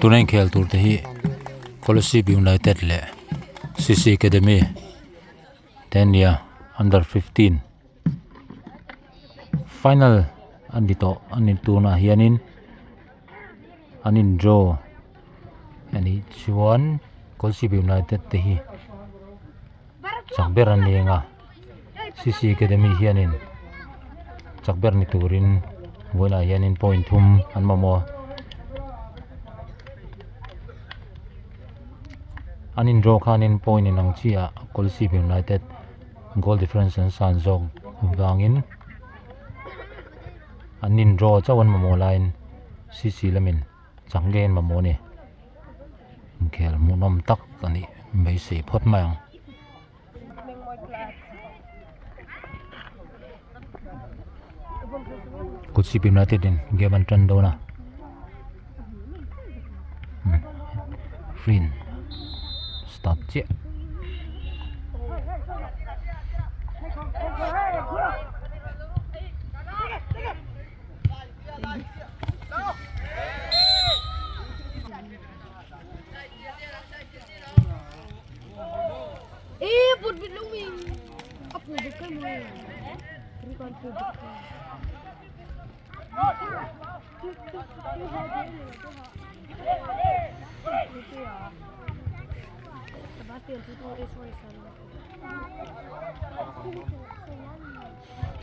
Tuna inkhel tur te hi Kolasib United leh C_C Academy te an ni a under 15 final a ni tawh a ni tunah hianin an in draw a nih chuan Kolasib United te hi chak ber an ni ang a C_C Academy hianin chak ber ni turin vawiinah hianin point thum an mamawh a an in draw khanin point inang chiah Kolasib United goal difference an san zawk vangin an in draw chauh an mamawh laiin C_C lamin chak ngei an mamawh a ni. Inkhel hmuhnawm tak a nih beisei phawt mai ang. Kolasib United in game an tan dawn a free in start chiah.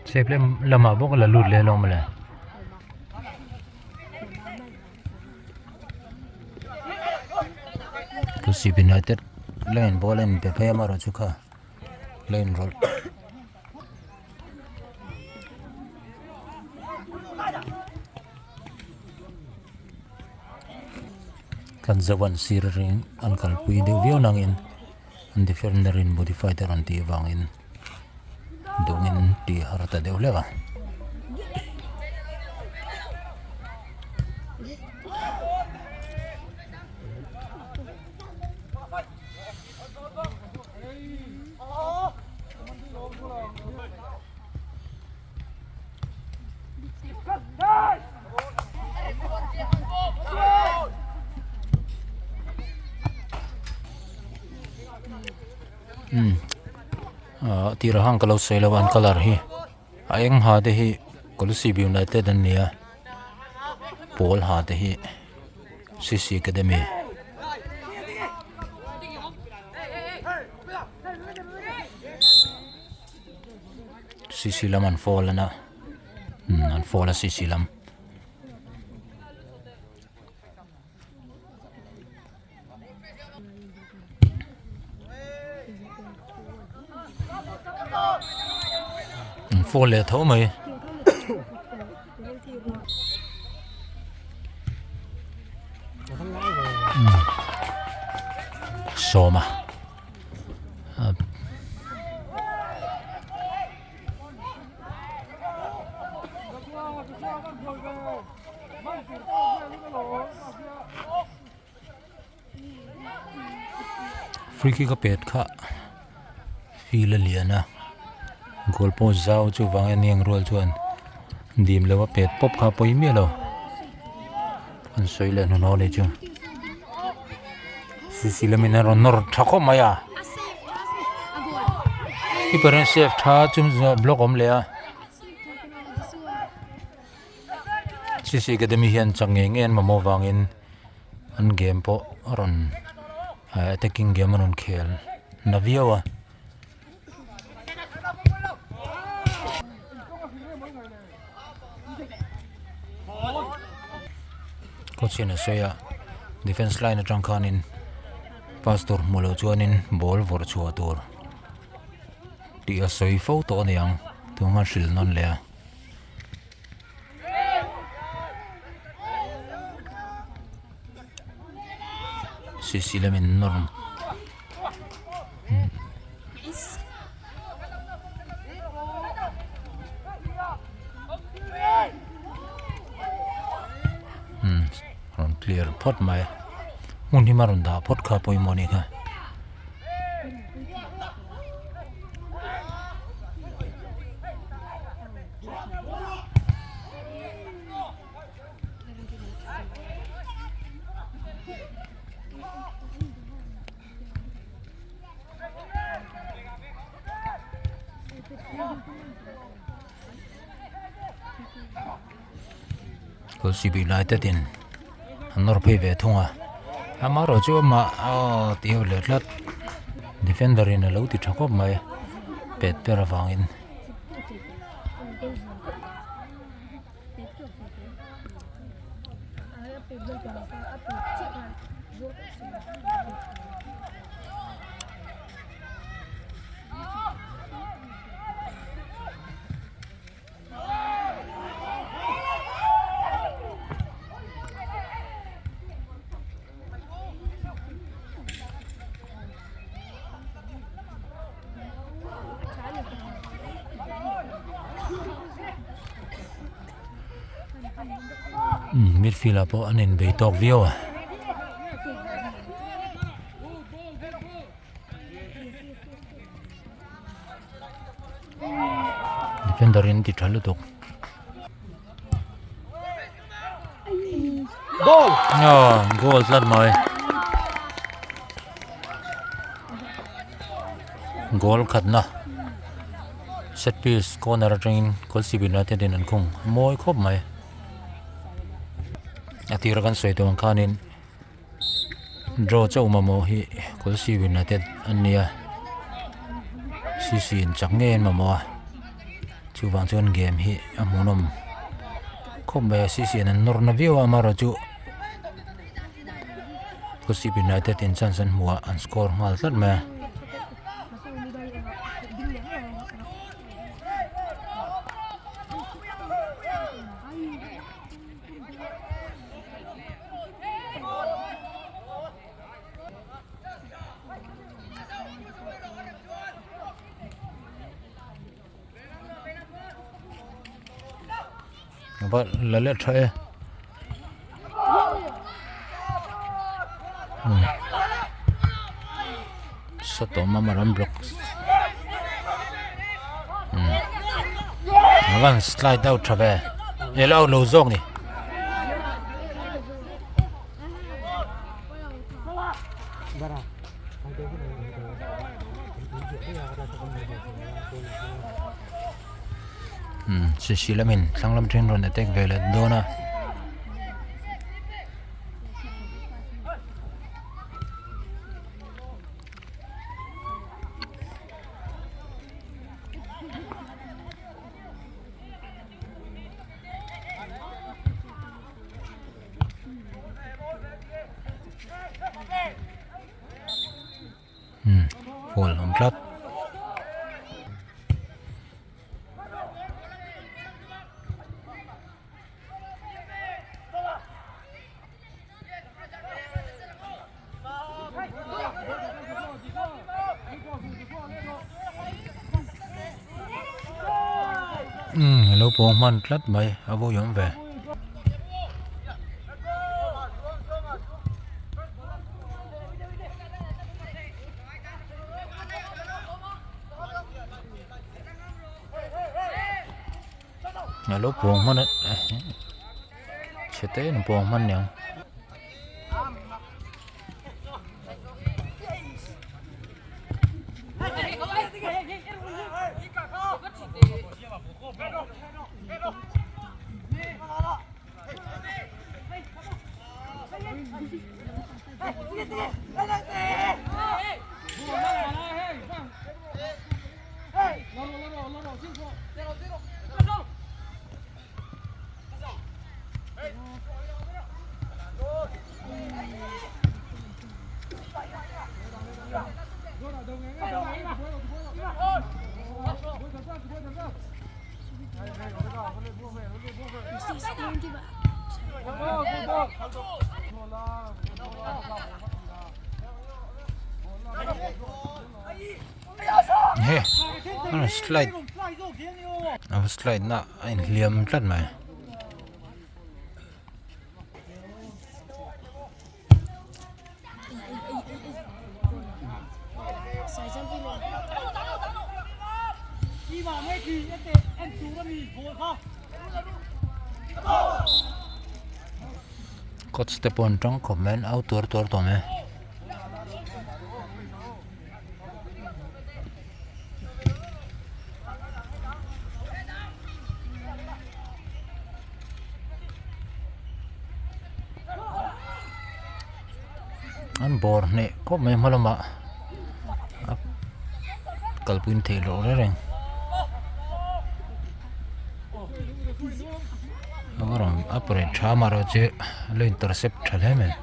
Chep lem lamah bawk la lut leh alawm mawle. Kolasib United line ball a inpe phei a amaherawhchu kha la inrawlh. Kan zo an sir ring an kalpui deuh viau nangin an defender in body fighter an tih avangin dawngin tih har ta deuh hlek a. Umm tirah khan ka lo sawi lo a an colour hi a eng ha te hi Kolasib United an ni a pawl ha te hi C_C Academy. C_C lam an foul a umm an foul a C_C lam. An foul leh tho mai. Sawma free kick a pet kha field a lian a goal post zau chuvang a eng rual chuan dim lo a pet pawp kha a pawi miah lo an sawi leh hnuhnawh a nih chu c c lamin a rawn nawr tha khawp mai a keeper in save tha chu block a awm leh a. C_C Academy hian chak ngei ngei an mamawh vangin an game pawh a rawn attacking game a rawn khel na viau a. Coach hian a sawi a defence line atang khanin pass tur hmu loh chuanin ball vawrh chhuah tur tih a sawi fo tawh a ni ang tunga hrilh nawn leh a. C_C lamin nawr umm rawn clear phawt mai hmun hi a rawn dah phawt kha pawimawh a nih kha. Kawlsip United in an nawr phei ve thung a amaherawh chu amah aw tih ho leh tlat defender in alo ti tha khawp mai pet ber avangin. Midfield ah pawh an inbei tawk viau a. Defender in ti tha lutuk. Goal! Ah, goal tlat mai. Goal khatna. Set piece corner atangin Kolsib United in an khung mawi khawp mai. A tira kan sawi tawh ang khanin Draw chauh mamawh hi Kolsib United an nia CC in chak ngei an mamawh a chuvang chuan game hi a hmuhnawm khawp mai a CC in an nawr na viau a amaherawh chu Kolsib United in chance an hmuh a an score nghal tlat mai a. Va la let tha e sawtawm a maram block a van slide out tha ve elo out lo zawk ni. Umm sisi lamin thlang lam then rawn attack ve leh dawn a. Ball awm tlat. Umm alo pawng hman tlat mai a vawi awm ve. Alo pawng hman a chhe te in pawng hman niang. He a slide a slide na a inhliam tlat mai. Coach te pawh an tang khawp mai an au tuar tuar tawh mai. An bawr hneh khawp mai hma lamah a kalpui theih loh reng reng a rawn a parade tha amaherawhchu a lo intercept tha hle mai.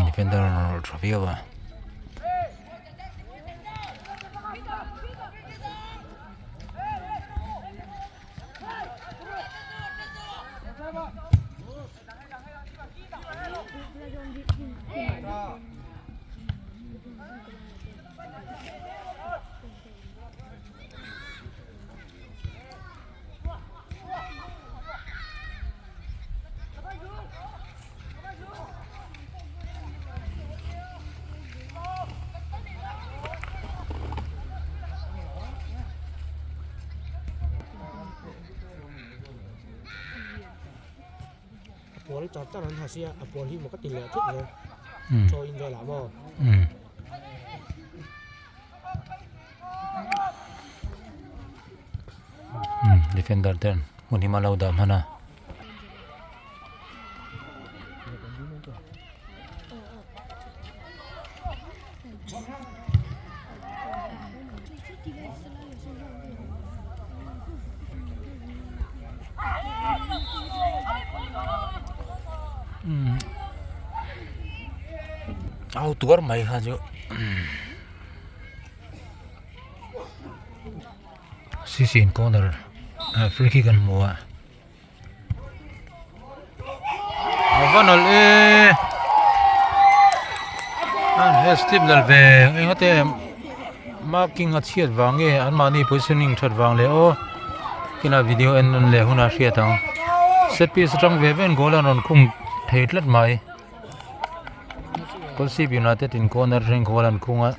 Defender an rawn tha viau a. A pawl char char an ha sia a pawl hi maw ka ti leh thut zel chaw in velah maw. Defender ten hmun hi malo dah hman a. Au tuar mai kha chu Sisin corner free kick an hmu a a va nawlh e an he step lal ve eng ate marking a chhiat vang nge an mahni positioning that vang leh aw kila video en nawn leh hunah hriat ang set piece atang ve ve in goal an rawn khung thei tlat mai Kolasib United in corner atangin goal an khung a.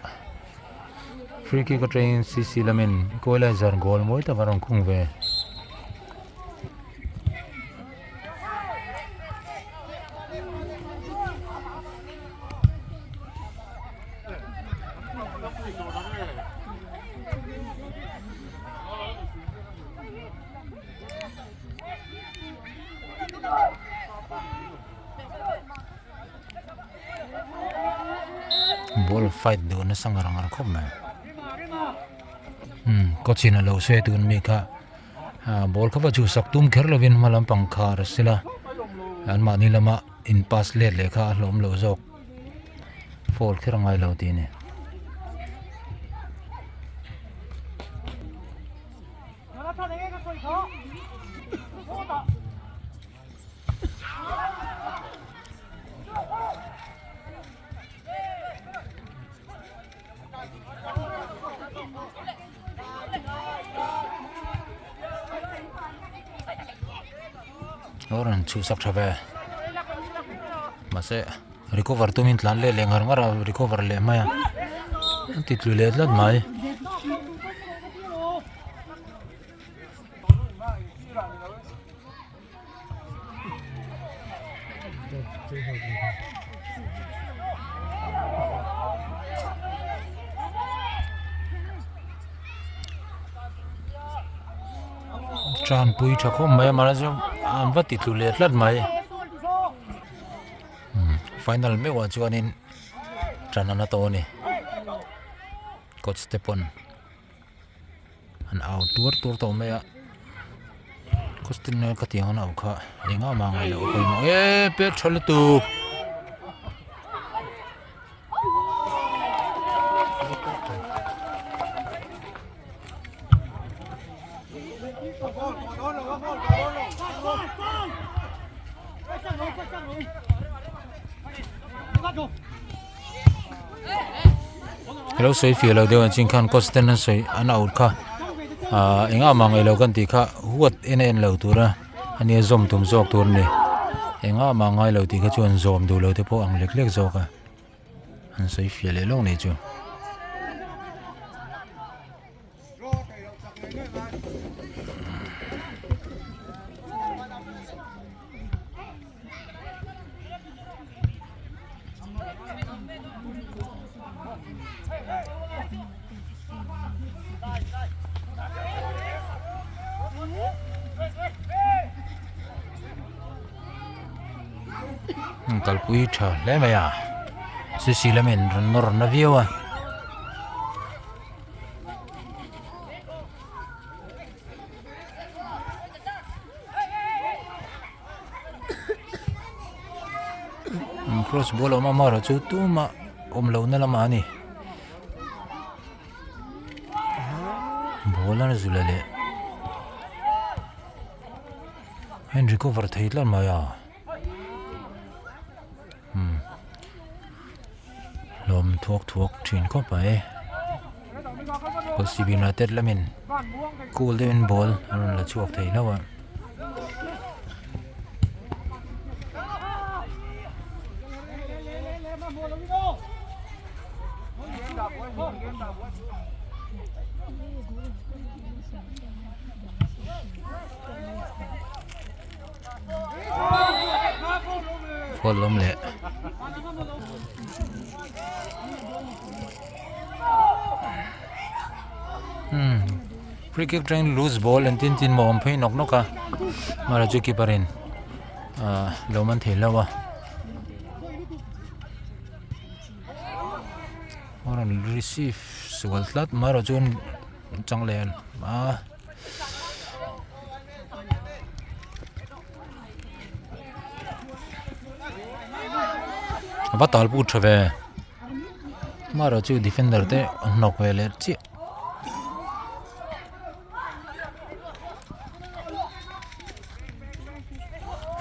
Free kick atangin CC lamin equalizer goal mawi tak a rawn khung ve. Ball fight duh nasa ngar ngar khawp mai umm coach in alo sawi tun mi kha ah ball kha va chu sak tum kher lovin hma lampang khar a sila an mahni lama in pass let leh kha a hlawm loh zawk foul kher a ngai lo tih a ni. Aw rawn chhuhsak tha ve mahse recover tumin tlan let leh ngar ngar a recover leh mai a an ti tlu leh tlat mai. Tanpui tha khawp mai a mahse an va ti tlu leh tlat mai final meuhah chuanin tan a na tawh a ni coach te pawn. An au tuar tuar tawh mai a. Costin ka tih ang a kha engah mah ngaih loh pawimawh e pet tha lutuk. Alo sawi fiah lo deuh ang chin khan coach ten an sawi an out kha ahh engah mah ngaih lo kan tih kha huat en a en lo tura ania zawm tum zawk tur a ni engah mah ngai lo tih kha chuan zawm duh lo te pawh ang lek lek zawk a an sawi fiah leh lawk nei chu. Kalpui tha hle mai a cc lamin rawn nawr na viau a. Cross ball a awm a amaherawhchu chu tumah awm lohna lamah a ni ball a zula leh a in recover thei tlat mai a umm hlawm thuak thuak thin khawp mai Kawlsib United lamin cool deuhin ball an rawn la chhuak thei hlauh a. Phone lawm leh umm free kick atangin loose ball an tin tin maw awm phei nawk nawk a mahse chu keeper in ahh lo man thei hlauh a a rawn receive sual tlat amaherawhchu chuan chang leh a. A va tal put tha ve amaherawh chu defender te an hnawk ve leh chiah.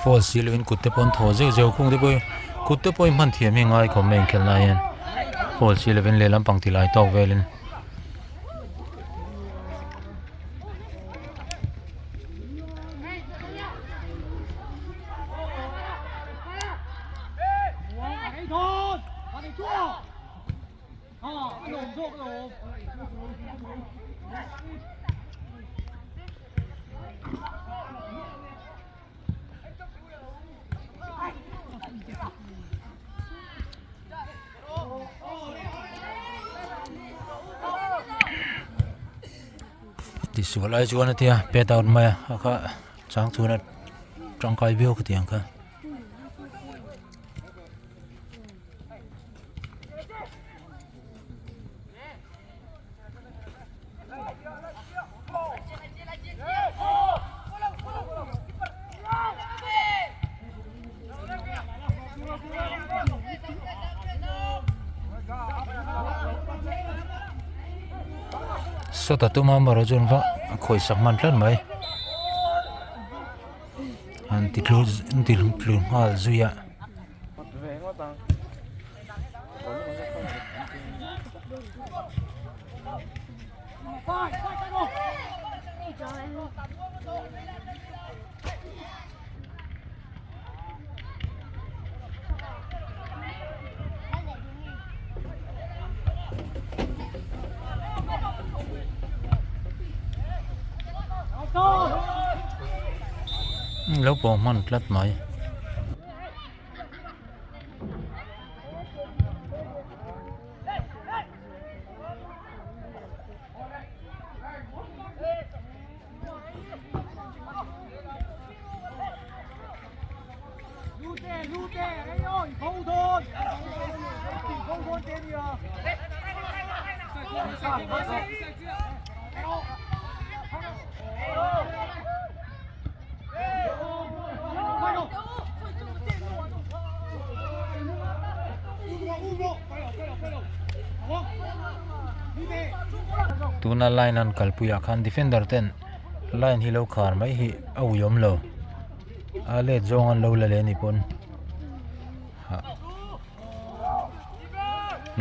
Foul si lovin kut te pawh an thaw zeuh zeuh khung te pawh hi kut te pawh hi hman thiam hi a ngai khawp mai inkhelh lai hian foul si lovin lehlam pang ti lai tawk velin. Tisual ai chuan a tia pet out mai a a kha chang chuan a tangkai viau ka ti ang kha. Sawta tuma amaherawh chuan va khawisak hman tlat mai an ti tlu an ti tlu nghal zui a. Lo pawh hman tlat mai. Tuna line an kalpui ah khan defender ten line hi lo khar mai hi a ui awm lo a let zawng an lo la leh a nih pawn hah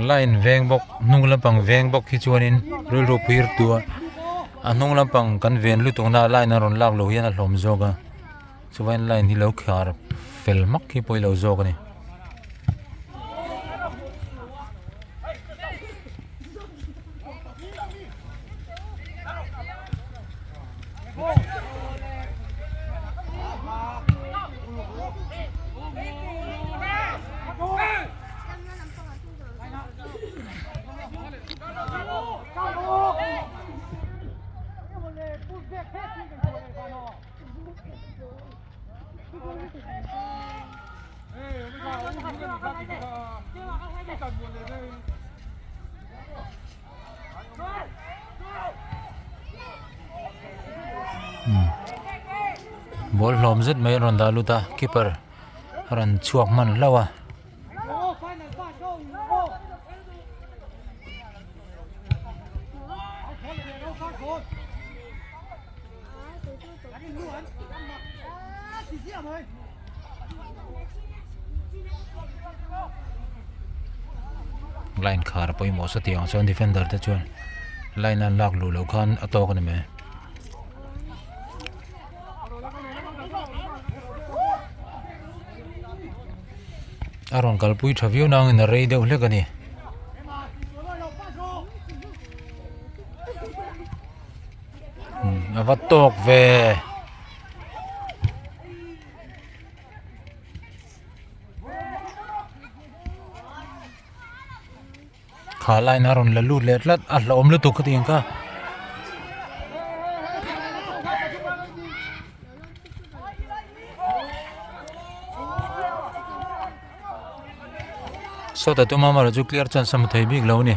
line veng bawk hnung lampang veng bawk hi chuanin rilru phir tua a hnung lampang kan ven lutuk na line a rawn lak loh hian a hlawm zawk a chuan line hi lo khar fel hmak hi pawilo zawk a ni. Ball hlawm zet mai a rawn dah lut a keeper a rawn chhuak hman hlauh a. Line khar a pawimawh sa tih ang chuan defender te chuan line an lak luh loh khan a tawk a ni mai. A rawn kalpui tha viau nangin a rei deuh hlek a ni. A va tawk ve. Kha line a rawn la lut leh tlat a hlauhawm lutuk khatiang kha. Sawta tuma amarawh chu clear chance a hmu thei bik lo a ni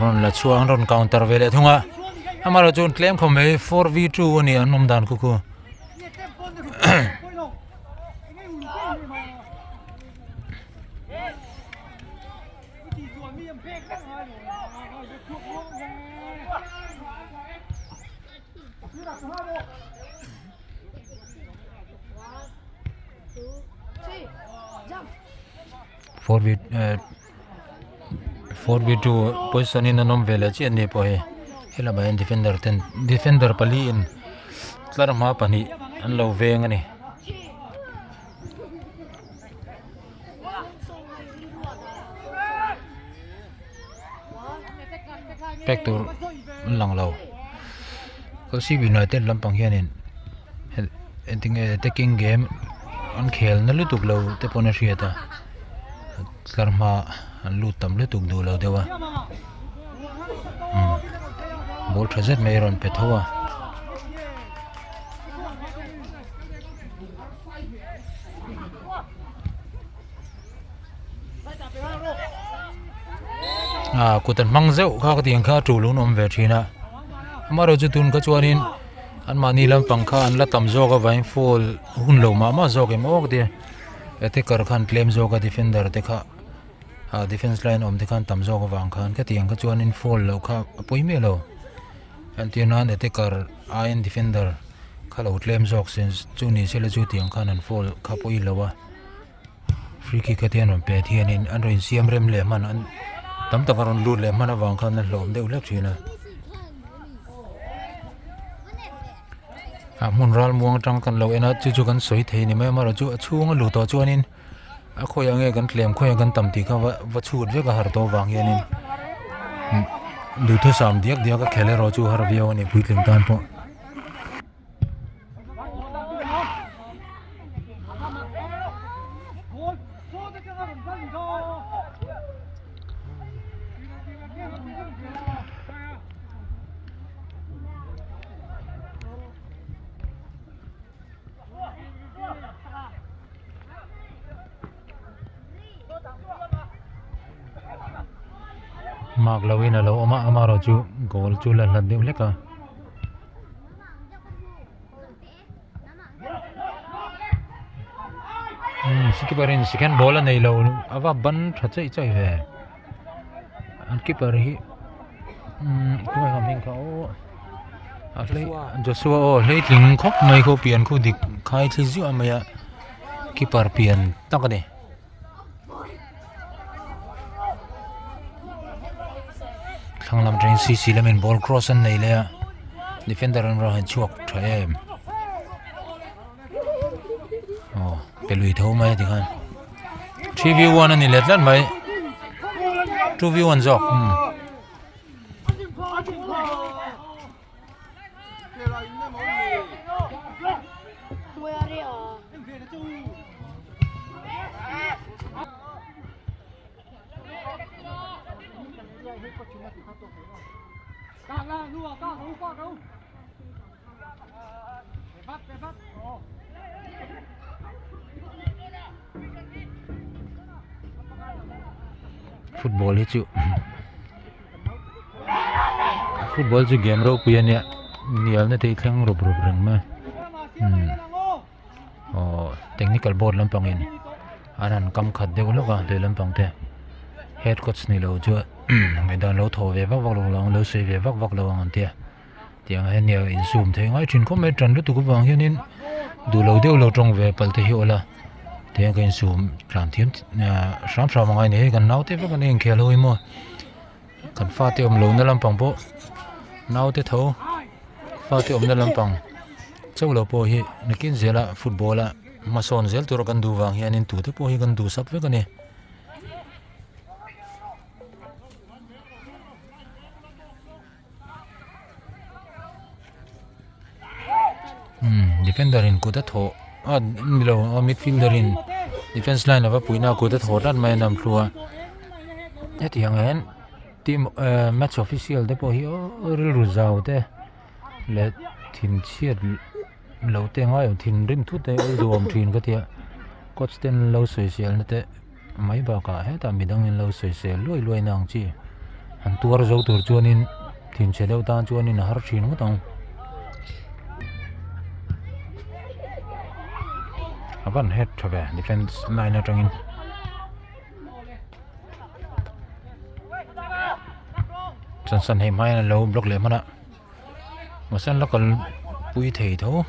rawn la chhuak an rawn counter ve leh thung a amarawh chu tlem khawp mai 4v2 a ni an awm dan khu khu. 4v2 position in an awm ve leh chiah a ni pawh hei helamah hian defender ten defender pali in tlar hma pahnih an lo veng a ni. Pek tur an lang lo Kolasib United lampang hianin engtinge attacking game an khel na lutuk lo te pawn a hriat a tlar hma an lut tam lutuk duh lo deuh a umm ball tha zet mai a rawn pe tho a. Ah kut an hmang zeuh kha ka tiang kha a tul hun a awm ve thin a amaherawhchu tun kha chuanin anmahni lampang kha an la tam zawk avangin foul hun lo mah mah zawk em aw ka ti a attacker khan tlem zawk a defender te kha ah defence line awm te khan tam zawk avang khan khatiang kha chuanin foul loh kha a pawi miah lo entir nan attacker aiin defender kha lo tlem zawk se chu ni se la chu tiang khan an foul kha pawi lo a. Free kick a te an rawn pet hianin an rawn insiam rem leh hman an tam tak a rawn lut leh hman avang khan a hlawm deuh hlek thin a. A hmun ral muang atang kan lo en a chu chu kan sawi thei a ni mai a amaherawhchu a chhung a luh tawh chuanin a khawiah nge kan tlem khawiah kan tam tih kha va va chhut vek a har tawh avang hianin duhthusam diak diak a khel erawh chu har viau a ni puitling tan pawh. Mark lo in a lo awm a amaherawh chu goal chu la hlat deuh hlek a. Keeper in second ball a nei lo a va ban tha chaih chaih ve an keeper hi. Umm tunge ka hming kha aw a hlei Joshua aw hleitling khawp mai khaw pian khu dik khai thli ziah mai a keeper pian tak a ni. Thlang lam atangin cc lamin ball cross an nei leh a defender an rawn chhuak tha em aw pe lui tho mai a tikhan 3v1 a ni let tlat mai 2v1 zawk umm. Football hi chu football chu game ropui a nia nialna te hi thleng rawp rawp reng mai umm aw technical board lampangin an han kam khat deuh hlawk a leh lampang te head coach ni lo chu ngaihdan lo thaw ve vak vak lo ang lo sawi ve vak vak lo ang an tia. Tiang hian nia insum thei ngai thin khawp mai tan lutuk avang hianin duh lo deuh lo tawng ve palh te hi awla tiang ka insum tlan thiam hram hram angai ni hei kan naute vek an inkhel ho hi maw kan fate awm lohna lampang pawh naute tho fate awmna lampang chauh lo pawh hi nakin zela football a hmasawn zel tura kan duh vang hianin tute pawh hi kan duhsak vek a ni. Umm defender in kut a thawh a nilo a midfielder in defence line ava puihna kut a thawh tlat mai a nam thlu a hetiang hian team ehh match official te pawh hi aww rilru zau te leh thinchhiat loh te ngai awm thinrim thut te hi duhawm thin ka tia coach ten lo sawisel na te. Mai bakah hetah midangin lo sawisel luai luai na ang chi an tuar zo tur chuanin thinchhe deuh tan chuanin a har thin ngawt ang. A van het tha ve defence line atangin. Chansan hei hmaiin a lo block leh hman a. Mahse an la kal pui thei tho.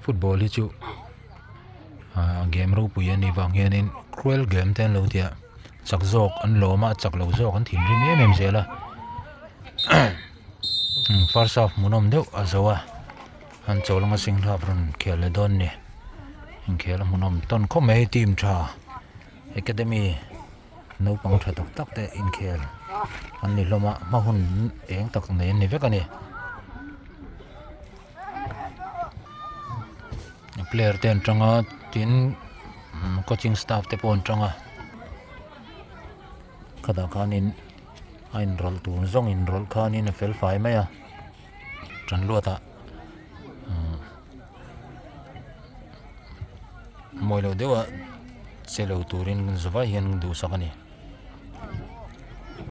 Football hi chu ah game ropui a nih vang hianin cruel game te an lo ti a chak zawk an lawm a chak lo zawk an thinrim em em zel a first half hmuhnawm deuh a zo a. An chawl anga singhlap rawn khel leh dawn ni inkhel a hmuhnawm tawn khawp mai team tha academy naupang tha tak tak te inkhel an ni hlawm a hma hun eng tak nei an ni vek a ni player te an tang a tin coaching staff te pawh an tang a khatah khanin a inrawlh tur zawng inrawlh khanin a fel fai mai a. Ṭan luatah mawi lo deuha che lo turin zavai hian duhsak a ni.